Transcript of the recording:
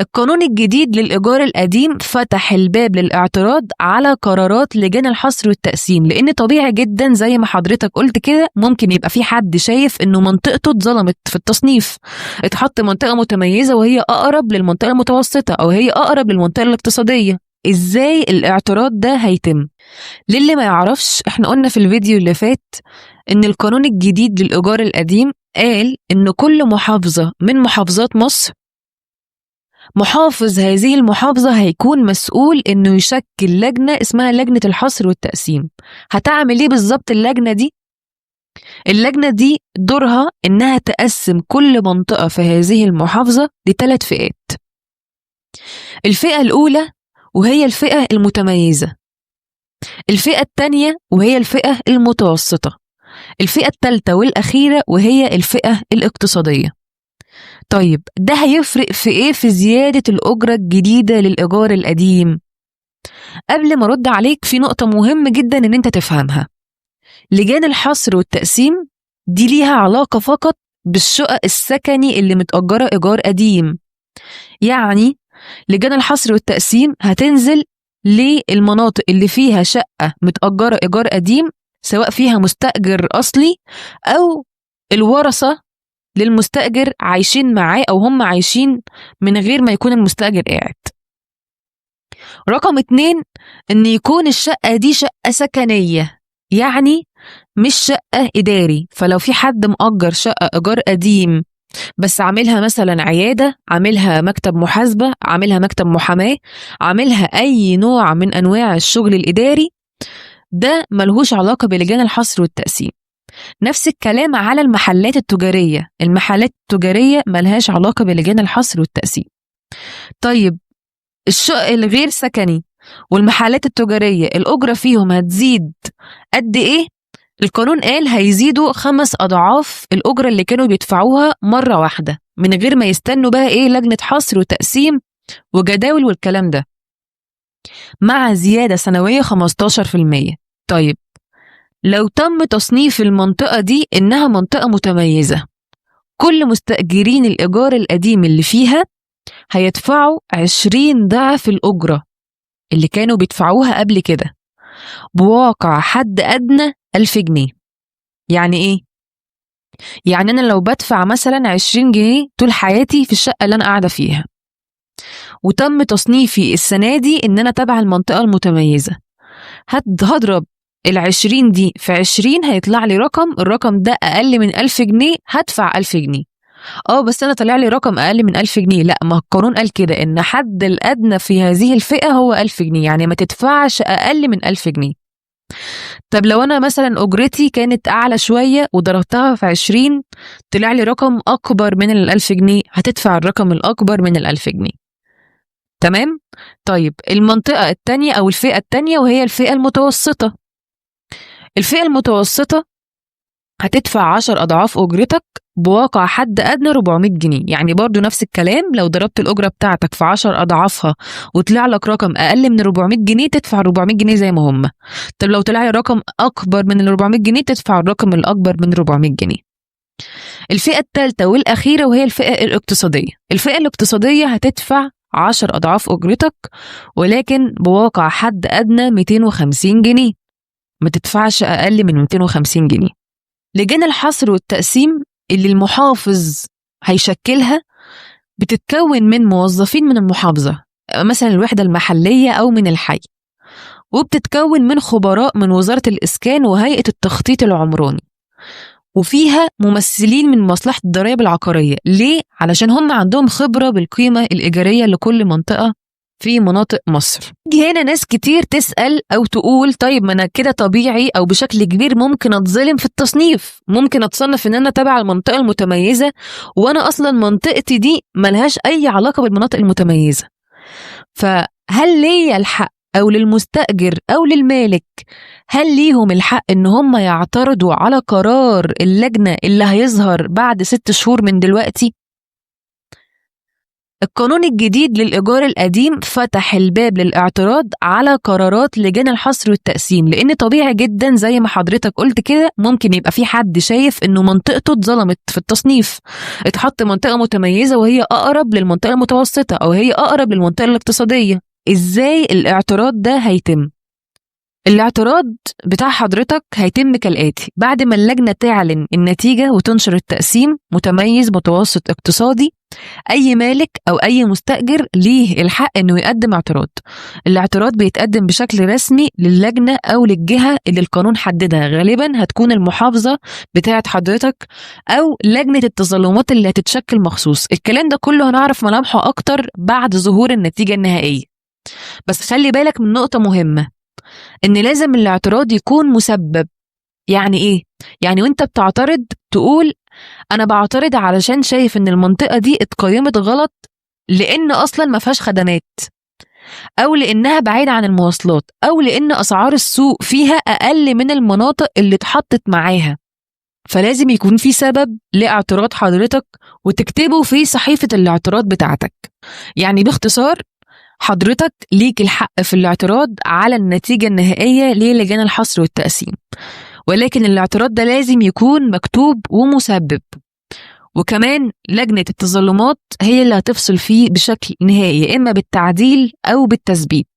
القانون الجديد للإيجار القديم فتح الباب للاعتراض على قرارات لجان الحصر والتقسيم، لأن طبيعي جدا زي ما حضرتك قلت كده ممكن يبقى في حد شايف إنه منطقته اتظلمت في التصنيف، اتحط منطقة متميزة وهي أقرب للمنطقة المتوسطة أو هي أقرب للمنطقة الاقتصادية. إزاي الاعتراض ده هيتم؟ للي ما يعرفش، احنا قلنا في الفيديو اللي فات إن القانون الجديد للإيجار القديم قال إن كل محافظة من محافظات مصر، محافظ هذه المحافظة هيكون مسؤول إنه يشكل لجنة اسمها لجنة الحصر والتقسيم. هتعمل إيه بالظبط اللجنة دي؟ اللجنة دي دورها إنها تقسم كل منطقة في هذه المحافظة لثلاث فئات. الفئة الأولى وهي الفئة المتميزة، الفئة الثانية وهي الفئة المتوسطة، الفئة الثالثة والأخيرة وهي الفئة الاقتصادية. طيب ده هيفرق في إيه في زيادة الأجرة الجديدة للإيجار القديم؟ قبل ما أرد عليك في نقطة مهمة جدا إن أنت تفهمها. لجان الحصر والتقسيم دي ليها علاقة فقط بالشقق السكني اللي متأجرة إيجار قديم. يعني لجان الحصر والتقسيم هتنزل للمناطق اللي فيها شقة متأجرة إيجار قديم، سواء فيها مستأجر أصلي أو الورثة للمستأجر عايشين معاه أو هم عايشين من غير ما يكون المستأجر قاعد. رقم 2، إن يكون الشقة دي شقة سكنية، يعني مش شقة إداري. فلو في حد مأجر شقة إيجار قديم بس عاملها مثلا عيادة، عاملها مكتب محاسبة، عاملها مكتب محاماة، عاملها أي نوع من أنواع الشغل الإداري، ده ملهوش علاقة بلجان الحصر والتقسيم. نفس الكلام على المحلات التجارية، المحلات التجارية ملهاش علاقة بلجان الحصر والتقسيم. طيب الشقق الغير سكني والمحلات التجارية الأجرة فيهم هتزيد قد إيه؟ القانون قال هيزيدوا 5 أضعاف الأجرة اللي كانوا بيدفعوها مرة واحدة، من غير ما يستنوا بقى إيه لجنة حصر وتقسيم وجداول والكلام ده، مع زيادة سنوية 15%. طيب لو تم تصنيف المنطقة دي إنها منطقة متميزة، كل مستأجرين الإيجار القديم اللي فيها هيدفعوا 20 ضعف الأجرة اللي كانوا بيدفعوها قبل كده، بواقع حد أدنى 1000 جنيه. يعني إيه؟ يعني أنا لو بدفع مثلا 20 جنيه طول حياتي في الشقة اللي أنا قاعدة فيها، وتم تصنيفي السنة دي إن أنا تبع المنطقة المتميزة، هضرب 20 دي في 20 هيطلع لي رقم، الرقم ده أقل من 1000 جنيه، هدفع 1000 جنيه. بس أنا طلع لي رقم أقل من 1000 جنيه. لا، ما القانون قال كده إن حد الأدنى في هذه الفئة هو 1000 جنيه، يعني ما تدفعش أقل من 1000 جنيه. طب لو أنا مثلا أجرتي كانت أعلى شوية وضربتها في 20 طلع لي رقم أكبر من 1000 جنيه، هتدفع الرقم الأكبر من 1000 جنيه. تمام؟ طيب المنطقة التانية أو الفئة التانية وهي الفئة المتوسطة. الفئة المتوسطة هتدفع 10 أضعاف أجرتك بواقع حد أدنى 400 جنيه. يعني برضو نفس الكلام، لو ضربت الأجرة بتاعتك في 10 أضعافها وطلع لك رقم أقل من 400 جنيه تدفع 400 جنيه زي ما هم. طب لو طلع لي رقم أكبر من 400 جنيه تدفع الرقم الأكبر من 400 جنيه. الفئة الثالثة والأخيرة وهي الفئة الاقتصادية. الفئة الاقتصادية هتدفع 10 أضعاف أجرتك ولكن بواقع حد أدنى 250 جنيه، ما تدفعش أقل من 250 جنيه. لجان الحصر والتقسيم اللي المحافظ هيشكلها بتتكون من موظفين من المحافظة، مثلا الوحدة المحلية أو من الحي، وبتتكون من خبراء من وزارة الإسكان وهيئة التخطيط العمراني، وفيها ممثلين من مصلحة الضرائب العقارية. ليه؟ علشان هم عندهم خبرة بالقيمة الإيجارية لكل منطقة في مناطق مصر. يجي هنا ناس كتير تسأل أو تقول طيب ما أنا كده طبيعي أو بشكل كبير ممكن أتظلم في التصنيف، ممكن أتصنف إن أنا تبع المنطقة المتميزة وأنا أصلا منطقتي دي ملهاش أي علاقة بالمناطق المتميزة. فهل ليا الحق أو للمستأجر أو للمالك، هل ليهم الحق إن هم يعترضوا على قرار اللجنة اللي هيظهر بعد 6 شهور من دلوقتي؟ القانون الجديد للإيجار القديم فتح الباب للاعتراض على قرارات لجان الحصر والتقسيم، لأن طبيعي جدا زي ما حضرتك قلت كده ممكن يبقى في حد شايف إنه منطقته اتظلمت في التصنيف، اتحط منطقة متميزة وهي أقرب للمنطقة المتوسطة أو هي أقرب للمنطقة الاقتصادية. إزاي الاعتراض ده هيتم؟ الاعتراض بتاع حضرتك هيتم كالآتي: بعد ما اللجنة تعلن النتيجة وتنشر التقسيم متميز متوسط اقتصادي، أي مالك أو أي مستأجر ليه الحق إنه يقدم اعتراض. الاعتراض بيتقدم بشكل رسمي للجنة أو للجهة اللي القانون حددها، غالبا هتكون المحافظة بتاعة حضرتك أو لجنة التظلمات اللي هتتشكل مخصوص. الكلام ده كله هنعرف ملامحه أكتر بعد ظهور النتيجة النهائية. بس خلي بالك من نقطة مهمة، إن لازم الاعتراض يكون مسبب. يعني إيه؟ يعني وإنت بتعترض تقول أنا بعترض علشان شايف إن المنطقة دي اتقيمت غلط لأن أصلا ما فيهاش خدمات، أو لأنها بعيدة عن المواصلات، أو لأن أسعار السوق فيها أقل من المناطق اللي اتحطت معاها. فلازم يكون في سبب لاعتراض حضرتك وتكتبه في صحيفة الاعتراض بتاعتك. يعني باختصار حضرتك ليك الحق في الاعتراض على النتيجة النهائية للجان الحصر والتقسيم، ولكن الاعتراض ده لازم يكون مكتوب ومسبب، وكمان لجنة التظلمات هي اللي هتفصل فيه بشكل نهائي، يا إما بالتعديل أو بالتثبيت.